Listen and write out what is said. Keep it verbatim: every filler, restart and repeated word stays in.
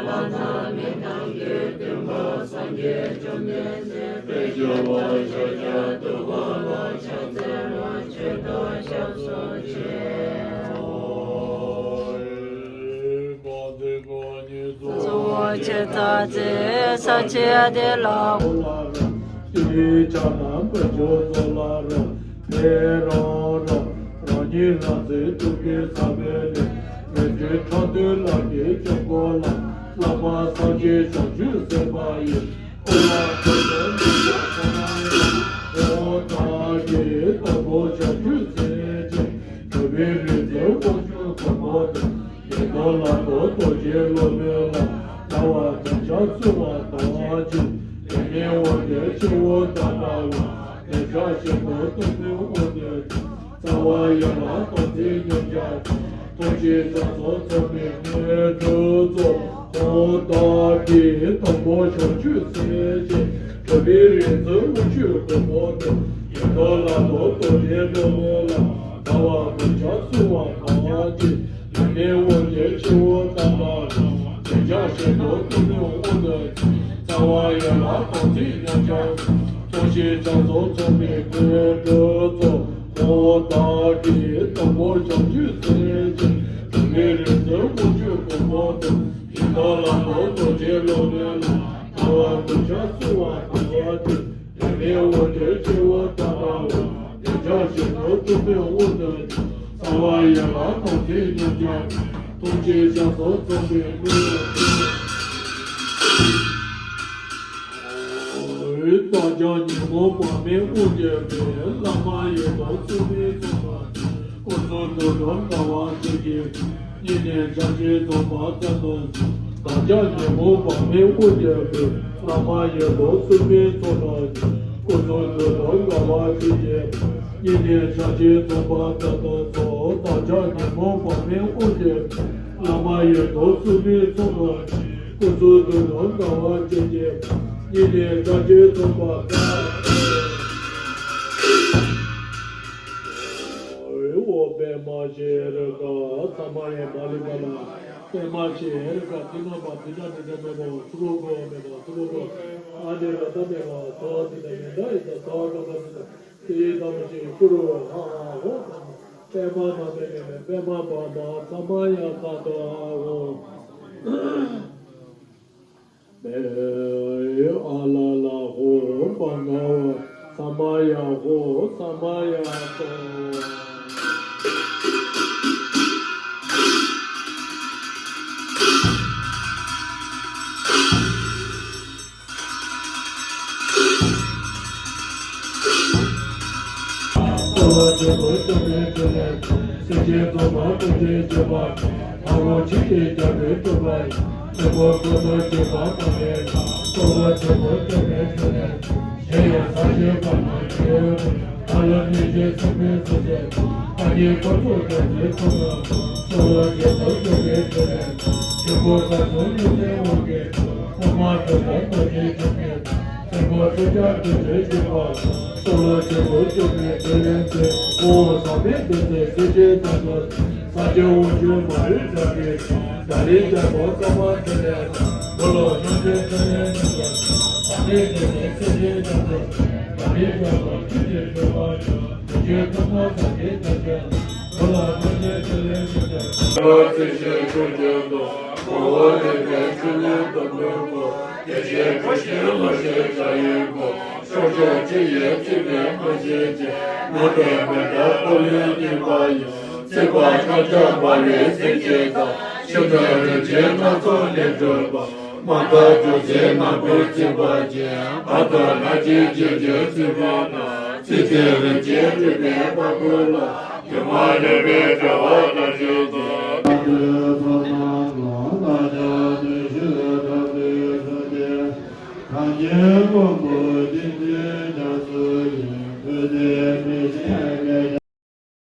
ལྷ་དང་མི་དང་དགེ་འདུན་པ་སངས་རྒྱས་བཅོམ་ལྡན་འདས་དཔལ་འབྱོར་པ་ཤཱཀྱ་ཐུབ་པ་ལ་ཕྱག་འཚལ་ལོ། མཆོད་དོ་སྐྱབས་སུ་མཆི། གཙོ་བོ་ཇི་ལྟར་མཛད་ས་ཆེ་དེ་ལ། ཅི་ལས་ཕྱག་ན་མི་འཇོག་ཚོགས་ལ་རོལ། ཕེ་རང་རང་རང་ཉིད་རང་ཚེ་ཐུགས་ཀྱི་ས་བོན་ལས། མི་འབྲལ་ཕྲག་དོན་ལག་གི་འཇོམས་པོ་ལ། བླ་མ་སངས་རྒྱས་བྱང་ཆུབ་སེམས་དཔའ་ཡི། འཁོར་བ་འཁོར་དོན་མི་འཇོག་ཁོ་ན་ཡང་། འོ་བདག་གིས་དང་པོ་བྱང་ཆུབ་སེམས་ཅན། གྲུབ་པའི་རིག་འཛིན་དབང་ཕྱུག་གོ་འཕང་དང་། ཡེ་ཤེས་ལ་སོགས་རྡོ་རྗེ་སློབ་དཔོན་ལ། ལྟ་བ་དམ་བཅའ་བསྲུང་བ་དང་བཅས། དེ་ནས་འོ་དེར་སྤྱི་བོར་བལྟམས་པ་ལ། ལེགས་སྦྱར་ཞལ་ནས་སྟོང་པའི་དབང་དུ་བྱུང་། རྩ་བ་ཡན་ལག་དང་ཚིག་མཉམ་སྦྱར། ཐུགས་རྗེའི་རྒྱ་མཚོ་ཚུགས་པའི་སྔོན་འགྲོ་རྫོགས། འོ་བདག་གིས་དང་པོ་བྱང་ཆུབ་སེམས་ཅན། གྲུབ་པའི་རིག་འཛིན་དབང་ཕྱུག་གོ་འཕང་དང་། ཡེ་ཤེས་ལ་སོགས་རྡོ་རྗེ་སློབ་དཔོན་ལ། ལྟ་བ་དམ་བཅའ་བསྲུང་བ་དང་བཅས། དེ་ནས་འོ་དེར་སྤྱི་བོར་བལྟམས་པ་ལ། ལེགས་སྦྱར་ཞལ་ནས་སྟོང་པའི་དབང་དུ་བྱུང་། རྩ་བ་ཡན་ལག་དང་ཚིག་མཉམ་སྦྱར། ཐུགས་རྗེའི་རྒྱ་མཚོ་ཚུགས་པའི་སྔོན་འགྲོ་རྫོགས། འོ་བདག་གིས་དང་པོ་བྱང་ཆུབ་སེམས་ཅན། གྲུབ་པའི་རིག་འཛིན་དབང་ཕྱུག་གོ་འཕང་དང་། ཡེ་ཤེས་ལ་སོགས་རྡོ་རྗེ་སློབ་དཔོན་ལ། ལྟ་བ་དམ་བཅའ་བསྲུང་བ་དང་བཅས། དེ་ནས་འོ་དེར་སྤྱི་བོར་བལྟམས་པ་ལ། ལེགས་སྦྱར་ཞལ་ནས་སྟོང་པའི་དབང་དུ་བྱུང་། རྩ་བ་ཡན་ལག་དང་ཚིག་མཉམ་སྦྱར། ཐུགས་རྗེའི་རྒྱ་མཚོ་ཚུགས་པའི་སྔོན་འགྲོ། བདག་ཀྱང་ཉོན་མོངས་པ་མེད་དབང་རྒྱལ་པའི། བླ་མ་ཡི་དམ་སྲུང་མའི་ཚོགས་རྣམས་ཀྱིས། སྐུ་གསུང་ཐུགས་དང་འདྲ་བར་བརྩོན་གྱིས་བསྐོར། སྙིང་ནས་ཕྱག་རྒྱའི་རྫོགས་པ་སྩལ་དུ་གསོལ། བདག་ཀྱང་ཉོན་མོངས་པ་མེད་དབང་རྒྱལ་པའི། བླ་མ་ཡི་དམ་སྲུང་མའི་ཚོགས་རྣམས་ཀྱིས། སྐུ་གསུང་ཐུགས་དང་འདྲ་བར་བརྩོན་གྱིས་བསྐོར། སྙིང་ནས་ཕྱག་རྒྱའི་རྫོགས་པ་སྩལ་དུ་གསོལ། བདག་ཀྱང་ཉོན་མོངས་པ་མེད་དབང་རྒྱལ་པའི། བླ་མ་ཡི་དམ་སྲུང་མའི་ཚོགས་རྣམས་ཀྱིས། སྐུ་གསུང་ཐུགས་དང་འདྲ་བར་བརྩོན་གྱིས་བསྐོར། སྙིང་ནས་ཕྱག་རྒྱའི་རྫོགས་པ་སྩལ། འོ་པདྨ་ཤེལ་དཀར། ཚང་མ་ཡང་མ་ལུས་པ་ལ། པདྨ་ཤེལ་དཀར་ཏིང་ངེ་འབར་ཏིང་ངེ་འཛིན་མེད་པ་ཚུ་རོལ་གོ་མེད་པ་ཚུ་རོལ་གོ། ཨ་ནི་ར་ད་མེད་པ་ཚ་བ་ཏི་ད་ཡོན་ད་ཡི་ད་ཚ་བ་ཀ་ཀ་ཏི་ད་ཏི་ཡི་ད་མ་ཤེལ་ཀུ་རུ་ཧ་ཧ་ཧོ། པདྨ་ན་མེ་མེ་མེ་པདྨ་འབར་འབར་ཚང་མ་ཡང་ད་ད་ཧོ། ཨ་ལ་ལ་ཧོ་པ་ང་བ་ས་མ་ཡ་ཧོ་ས་མ་ཡ་ཧོ། གཙོ་བོ་ཆེན་པོ་བཅོམ་ལྡན་འདས་ལས། སེམས་ཅན་རྫོགས་པ་ཀུན་གྱི་སྤྱོད་པ། ཕ་རོལ་ཕྱིན་གྱི་རྒྱལ་པོའི་སྤྲུལ་པ་ཡི། དངོས་པོ་ཀུན་ཏུ་སྤྱོད་པ་སྤངས་པའི་ལྷ། གཙོ་བོ་ཆེན་པོ་བཅོམ་ལྡན་འདས་ལས། གཞན་ཡང་ས་གཞི་པདྨ་འབྱུང་གནས། ཨ་ལ་གནས་བརྒྱད་གསུངས་པའི་སེམས་ཅན་ཐམས་ཅད། ཨ་ནི་འཁོར་ཚོགས་བདག་འཛིན་ཕུང་ཁམས་སུ། གཙོ་བོ་ཆེན་པོ་བཅོམ་ལྡན་འདས་ལས། ཆོས་སྐུ་དཀར་གསུམ་ཡེ་ཤེས་དབང་གིས། དབུ་མ་དྲུག་དང་རྡོ་རྗེ་འཆང་གི། སེམས་དཔའ་སུམ་བརྒྱ་དྲུག་ཅུའི་སྤྱོད་པ། གཙོ་བོ་ཆེན་པོ་བཅོམ་ལྡན་འདས་ལས་མཛད། འོ་ཟག་མེད་བདུད་རྩིའི་སེམས་ཅན་རྣམས་ལ། ས་སྐྱ་དབང་ཕྱུག་མ་ལུས་ལྷ་གིས། བདག་ལས་རྒྱལ་པོ་ཀ་མ་ཙི་ལས། འགྲོ་ལ་སྙོམས་པའི་ཕྲིན་ལས་རྣམ་པར། ཟག་མེད་བདུད་རྩིའི་སེམས་ཅན་རྣམས་ལ། བདག་ལས་རྒྱལ་པོ་ཆོས་ཀྱི་སྤྱོད་པ་ཡི། རིགས་ཀྱི་ཐོག་མ་ཟག་བཅས་ཐམས་ཅད་ལ། འགྲོ་ལ་སྙོམས་པའི་ཕྲིན་ལས་རྣམ་པར། ཚེ་ཤེས་ཆོས་ཀྱི་མདོ། ངོ་བོ་ལས་འདས་ཆོས་ཉིད་དང་པོའི་སྐུ། ཡེ་ཤེས་སྐུ་བཞི་ལྷ་ཞེས་བྱ་བའི་སྐུ། ཕྱོགས་བཅུ་ཆུ་ཡིས་ཚིག་པའི་རྣམ་ཤེས་ཀྱིས། མུ་སྟེགས་མི་འདའ་འཁོར་ལོས་བརྙེས་པ་ཡི། ཚིག་པ་ཕྱག་རྒྱ་འབར་བའི་གཟི་བརྗིད་དང་། ཕྱི་སྣོད་རིན་ཆེན་སྣ་ཚོགས་ལས་གྲུབ་པ། དམར་ཐག་རྒྱུ་ཟས་ནག་པོས་གཙེས་པ་ཅན། བར་དུ་ལྷ་ཆས་ཀྱི་རྒྱན་གཙོས་པའི་ནང་། ཚིགས་བཅད་རིན་ཆེན་སྤྲས་པའི་དཔའ་བོ་ལ། སྒྱུ་མ་ལེགས་པའི་དྲ་བ་ལྟར་བྱས་ཏེ། གང་གིས་མངོན་པར་